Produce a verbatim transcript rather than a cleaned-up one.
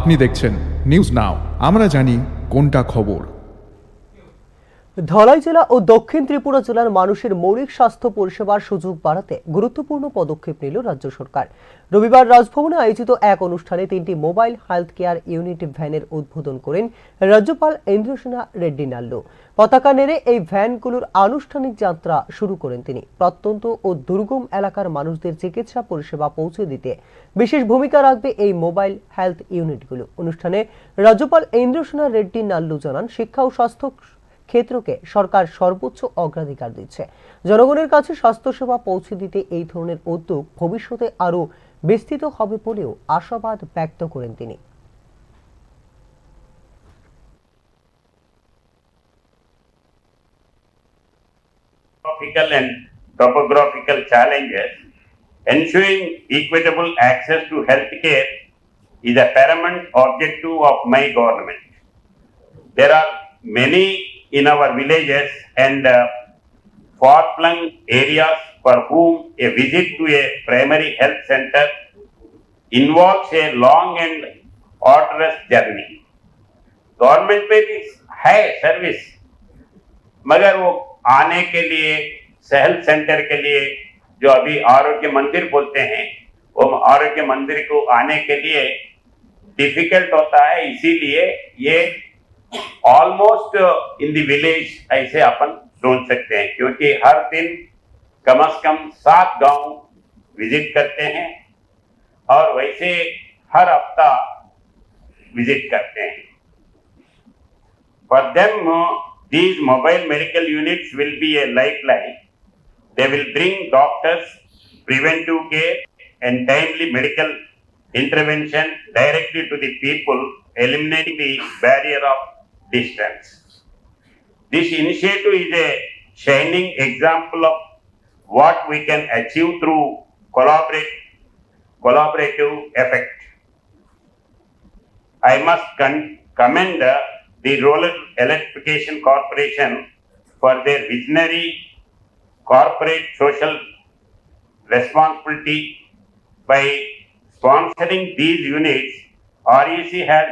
আপনি দেখছেন news now, আমরা জানি কোনটা খবর। ধলাই জেলা ও দক্ষিণ ত্রিপুরা জেলার মানুষের মৌলিক স্বাস্থ্য পরিষেবার সুযোগ বাড়াতে গুরুত্বপূর্ণ পদক্ষেপ নিল রাজ্য সরকার। রবিবার রাজভবনে আয়োজিত এক অনুষ্ঠানে তিনটি মোবাইল হেলথ কেয়ার ইউনিট ভ্যানের উদ্বোধন করেন রাজ্যপাল ইন্দ্রসেনা রেড্ডি নাল্লু। পতাকা নেড়ে এই ভ্যানগুলোর আনুষ্ঠানিক যাত্রা শুরু করেন তিনি। প্রত্যন্ত ও দুর্গম এলাকার মানুষদের চিকিৎসা পরিষেবা পৌঁছে দিতে বিশেষ ভূমিকা রাখবে এই মোবাইল হেলথ ইউনিটগুলো। অনুষ্ঠানে রাজ্যপাল ইন্দ্রসেনা রেড্ডি নাল্লু জানান, শিক্ষা ও স্বাস্থ্য ক্ষেত্রকে সরকার সর্বোচ্চ অগ্রাধিকার দিচ্ছে। জনগণের কাছে স্বাস্থ্যসেবা পৌঁছে দিতে এই ধরনের উদ্যোগ ভবিষ্যতে আরও বিস্তৃত হবে বলেও আশাবাদ ব্যক্ত করেন তিনি। Geographical and topographical challenges, ensuring equitable access to healthcare is a paramount objective of my government. There are many in our villages and, uh, far-flung areas for whom a visit to a primary health center involves a long and arduous journey. Government में भी है सर्विस, मगर वो आने के लिए, health centre के लिए, जो अभी आरोग्य मंदिर बोलते हैं, वो आरोग्य मंदिर को आने के लिए डिफिकल्ट होता है। इसीलिए ये ऑलमोस्ट इन द विलेज ऐसे अपन सोच सकते हैं, क्योंकि हर दिन कम से कम सात गांव विजिट करते हैं और वैसे हर हफ्ता विजिट करते हैं। For them, uh, these mobile medical units will be a lifeline. They will bring doctors, preventive care, and timely medical intervention directly to the people, eliminating the barrier of distance. This initiative is a shining example of what we can achieve through collaborate, collaborative effect. I must con-, commend, uh, the Rural Electrification Corporation for their visionary corporate social responsibility. By sponsoring these units, R E C has